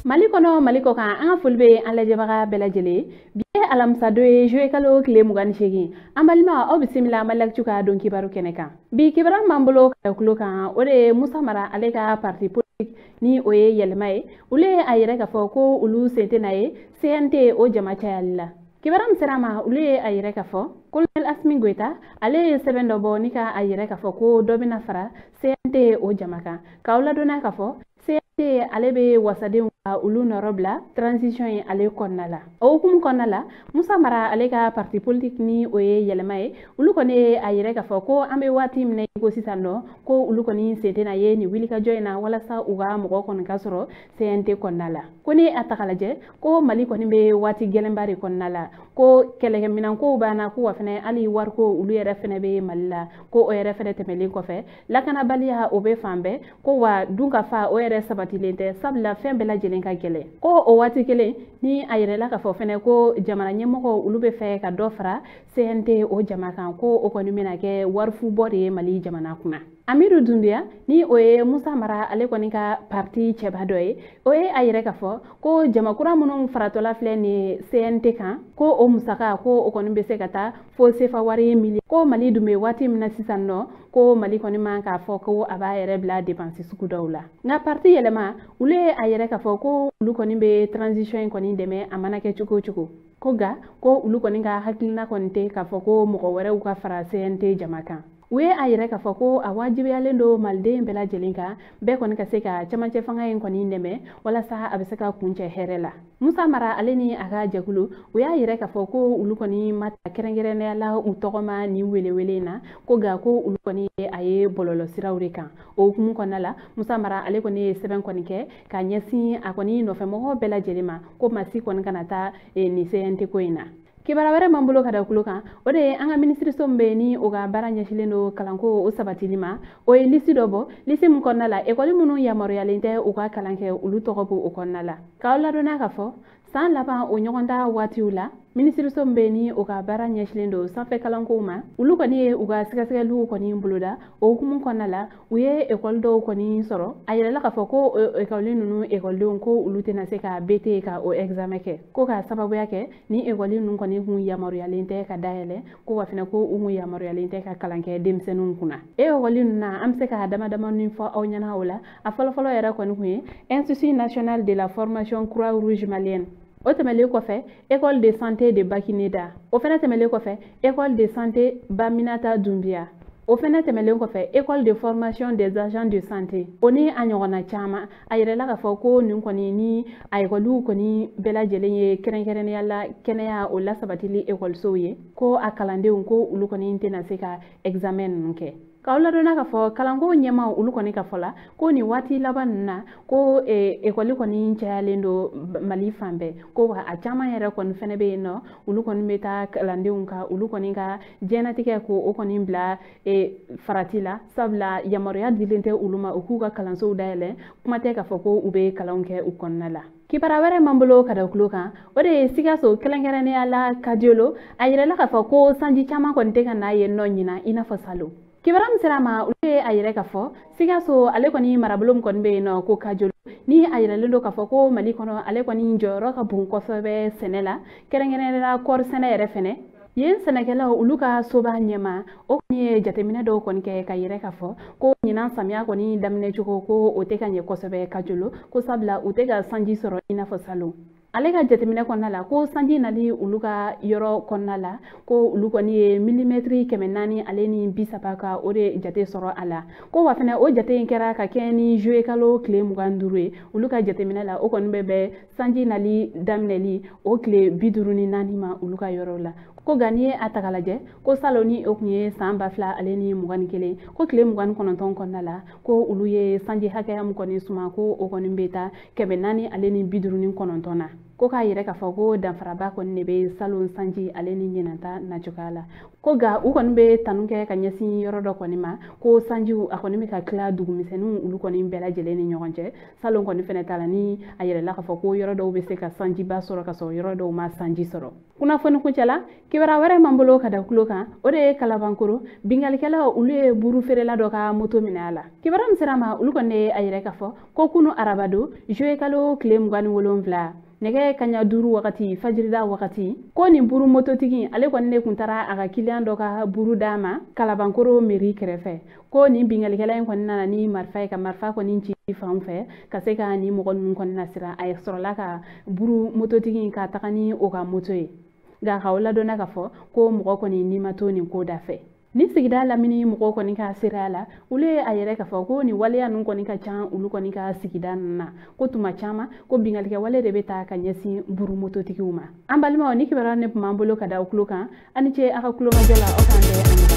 Mali kɔnɔ, Mali kɔ kan, an ka foli bɛ an lajɛbaga bɛɛ lajɛlen. Bi ye alamisa don ye, juillet kalo tile 28. An balima, aw bisimila Mali Actu ka don kibaru kɛnɛ kan. Bi kibaru min b'an bolo ka kulo kan, o de ye Musa Mara ale ka parti politique ni o ye Yɛlɛma ye. Olu ye a yɛrɛ k'a fɔ ko olu sen tɛna ye CNT o jama cayali la. Kibaru min sera ma, olu ye a yɛrɛ k'a fɔ Colonel Assimi Goïta ale ye sɛbɛn dɔ bɔ ni ka a yɛrɛ k'a fɔ ko dɔ bɛna fara CNT o jama kan. K'aw ladɔnniya k'a fɔ CNT ale bɛ wasadenw ka olu nɔrɔ bila transition ye ale kɔnɔna la. O hukumu kɔnɔna la, Musa Mara ale ka parti politique ni o ye Yɛlɛma ye, olu kɔni ye a yɛrɛ k'a fɔ ko an bɛ waati min na i ko sisan nɔ, ko olu kɔni sen tɛna ye nin wulikajɔ in na walasa u ka mɔgɔ kɔni ka sɔrɔ CNT kɔnɔna la. Ko ni a ta k'a lajɛ, ko Mali kɔni bɛ waati gɛlɛnba de kɔnɔna la, ko kɛlɛkɛminɛnkow banna, ko wa fɛnɛ hali wariko olu yɛrɛ fɛnɛ bɛ Mali la, ko o yɛrɛ fɛnɛ tɛmɛlen kɔfɛ, lakanabaliya o bɛ fan bɛɛ, ko wa dunkafa o yɛrɛ sabatilen tɛ, sabula fɛn bɛɛ lajɛlen ka gɛlɛn. Ko o waati kelen ni a yɛrɛla k'a fɔ fɛnɛ ko jamana ɲɛmɔgɔw olu bɛ fɛ ka dɔ fara CNT o jama kan, ko o kɔni bɛna kɛ warifubɔ de ye Mali jamana kunna. Amidu Dunbiya ni o ye Musa Mara ale kɔni ka parti cɛba dɔ ye, o ye a yɛrɛ k'a fɔ ko jamakura minnu faratɔla filɛ nin ye CNT kan, ko o musaka ko o kɔni bɛ se ka taa fo sefa wari miliyɔn. Ko Mali dun bɛ waati min na sisan nɔ, ko Mali kɔni man k'a fɔ ko a b'a yɛrɛ bila dépense sugu dɔw la. Nka parti Yɛlɛma, olu ye a yɛrɛ k'a fɔ ko olu kɔni bɛ transition in kɔni dɛmɛ a mana kɛ cogo o cogo, ko nka ko olu kɔni ka hakilina kɔni tɛ k'a fɔ ko mɔgɔ wɛrɛw ka fara CNT jama kan. U ye a yɛrɛ k'a fɔ ko a wajibiyalen don maliden bɛɛ lajɛlen kan, bɛɛ kɔni ka se ka cɛmancɛ fanga in kɔni dɛmɛ walasa a bɛ se ka kuncɛ hɛrɛ la. Musa Mara ale ni a ka jɛkulu, u y'a yɛrɛ k'a fɔ ko olu kɔni ma ta kɛrɛnkɛrɛnnenya la u tɔgɔ ma nin welewele in na, ko nka ko olu kɔni ye a ye bɔlɔlɔsiraw de kan. O hukumu kɔnɔna la, Musa Mara ale kɔni ye sɛbɛn kɔni kɛ ka ɲɛsin a kɔni nɔfɛmɔgɔw bɛɛ lajɛlen ma, ko maa si kɔni kana taa nin CNT ko in na. Kibaruya wɛrɛ m'an bolo ka da kulo kan, o de ye an ka minisiriso min bɛ yen ni o ka baara ɲɛsinnen don kalanko o sabatili ma, o ye lisi dɔ bɔ, lisi min kɔnɔna la ekɔli minnu yamaruyalen tɛ u ka kalan kɛ, olu tɔgɔ b'o kɔnɔna la. K'aw ladɔnniya k'a fɔ san laban o ɲɔgɔndan waatiw la, minisiriso min bɛ yen ni o ka baara ɲɛsinnen don sanfɛ kalankow ma, olu kɔni ye u ka sɛgɛsɛgɛliw kɔni boloda. O hukumu kɔnɔna la, u ye ekɔli dɔw kɔni sɔrɔ, a yirala k'a fɔ ko ekɔli ninnu ekɔlidenw ko olu tɛna se ka BT ka o examen kɛ, ko k'a sababuya kɛ ni ekɔli ninnu kɔni kun yamaruyalen tɛ ka dayɛlɛ, ko wa fɛnɛ ko u kun yamaruyalen tɛ ka kalan kɛ denmisɛnninw kunna. E ekɔli ninnu na, an bɛ se ka dama damanin fɔ aw ɲɛna o la. A fɔlɔfɔlɔ yɛrɛ kɔni kun ye Institut national de la formation Croix Rouge malienne. O tɛmɛlen kɔfɛ, école de santé de Bakineda. O fɛnɛ tɛmɛlen kɔfɛ, école de santé Baminata Dunbiya. O fɛnɛ tɛmɛlen kɔfɛ, école de formation des agents de santé. O ni a ɲɔgɔnna caman, a yirala k'a fɔ ko nin kɔni ni a ekɔliw kɔni bɛɛ lajɛlen ye kɛrɛnkɛrɛnnenya la kɛnɛya o lasabatili ekɔlisow ye, ko a kalandenw ko olu kɔni tɛna se ka examen ninnu kɛ. K'aw ladɔnniya k'a fɔ kalanko ɲɛmaw olu kɔni ka fɔ la ko nin waati laban ninnu na, ko ekɔli kɔni cayalen don Mali fan bɛɛ, ko wa a caman yɛrɛ kɔni fɛnɛ bɛ yen nɔ, olu kɔni bɛ taa kalandenw ka olu kɔni ka diɲɛnatigɛ ko o kɔni bila farati la, sabula yamaruya dilen tɛ olu ma u k'u ka kalansow dayɛlɛ, kuma tɛ k'a fɔ ko u bɛ kalanw kɛ u kɔnɔna la. Kibaruya wɛrɛ m'an bolo ka da kulo kan, o de ye Sikaso kɛrɛnkɛrɛnnenya la Kajolo, a yirala k'a fɔ ko sanji caman kɔni tɛ ka na yen nɔ ɲinan i n'a fɔ salon. Kibaruya min sera ma, olu ye a yɛrɛ k'a fɔ Sikaso ale kɔni marabolo min kɔni bɛ yen nɔ ko Kajolo, ni a yiralen don k'a fɔ ko Mali kɔnɔ ale kɔni jɔyɔrɔ ka bon kosɛbɛ sɛnɛ la, kɛrɛnkɛrɛnnenya la kɔɔri sɛnɛ yɛrɛ fɛnɛ. Yen sɛnɛkɛlaw olu ka soba ɲɛma o kɔni ye jateminɛ dɔw kɔni kɛ ka yɛrɛ k'a fɔ ko ɲinan samiya kɔni daminɛ cogo ko o tɛ ka ɲɛ kosɛbɛ Kajolo, ko sabula u tɛ ka sanji sɔrɔ i n'a fɔ salon. Ale ka jateminɛ kɔnɔna la, ko sanji nali olu ka yɔrɔ kɔnɔna la, ko olu kɔni ye milimɛtiri 430 ka o de jate sɔrɔ a la, ko wa fɛnɛ o jate in kɛra ka kɛ ni juillet kalo tile 25 ye. Olu ka jateminɛ la, o kɔni bɛ bɛn sanji nali daminɛli o tile 54 ma olu ka yɔrɔ la. Ko nka n'i ye a ta k'a lajɛ, ko salon ni o kun ye san 2021, ko tile 29 kɔnɔna la, ko olu ye sanji hakɛya min kɔni suma, ko o kɔni bɛ taa 459 na. Ko k'a yɛrɛ k'a fɔ ko danfaraba kɔni de bɛ salon sanji ale ni ɲinanta na cogoya la. Ko nka u kɔni bɛ tanu kɛ ka ɲɛsin yɔrɔ dɔ kɔni ma, ko sanjiw a kɔni bɛ ka tila dugumisɛnninw olu kɔni bɛɛ lajɛlen ni ɲɔgɔn cɛ. Salon kɔni fɛnɛ ta la, ni a yɛrɛla k'a fɔ ko yɔrɔ dɔw bɛ se ka sanjiba sɔrɔ ka sɔrɔ yɔrɔ dɔw ma sanji sɔrɔ. Kunnafoni kuncɛ la, kibaruya wɛrɛ m'an bolo ka da tulo kan, o de ye Kalabankoro binkalikɛlaw olu ye buru feerela dɔ ka moto minɛ a la. Kibaruya min sera ma, olu kɔni ye a yɛrɛ k'a fɔ ko kunu arabado juillet kalo tile 27 nɛgɛ kaɲa 5 wagati fajirida wagati, ko nin buru mototigi ale kɔni de kun taara a ka kiliyan dɔ ka buru d'a ma Kalabankoro mairie kɛrɛfɛ. Ko nin binkalikɛla in kɔni nana ni marifa ye ka marifa kɔni ci fan fɛ ka se ka nin mɔgɔ ninnu kɔni nasira. A sɔrɔla ka buru mototigi in ka taga ni o ka moto ye, nka k'aw ladɔnna k'a fɔ ko mɔgɔ kɔni n'i ma to nin ko da fɛ. Ni sigida lamini mɔgɔw kɔni ka seereya la, olu ye a yɛrɛ k'a fɔ ko nin waleya ninnu kɔni ka ca olu kɔni ka sigida ninnu na, ko tuma caman ko binkalikɛ wale de bɛ taa ka ɲɛsin buru mototigiw ma. An balimaw, ni kibaruya ne tun b'an bolo ka da aw tulo kan, aw ni ce aw ka tulomajɔ la, aw k'an bɛn.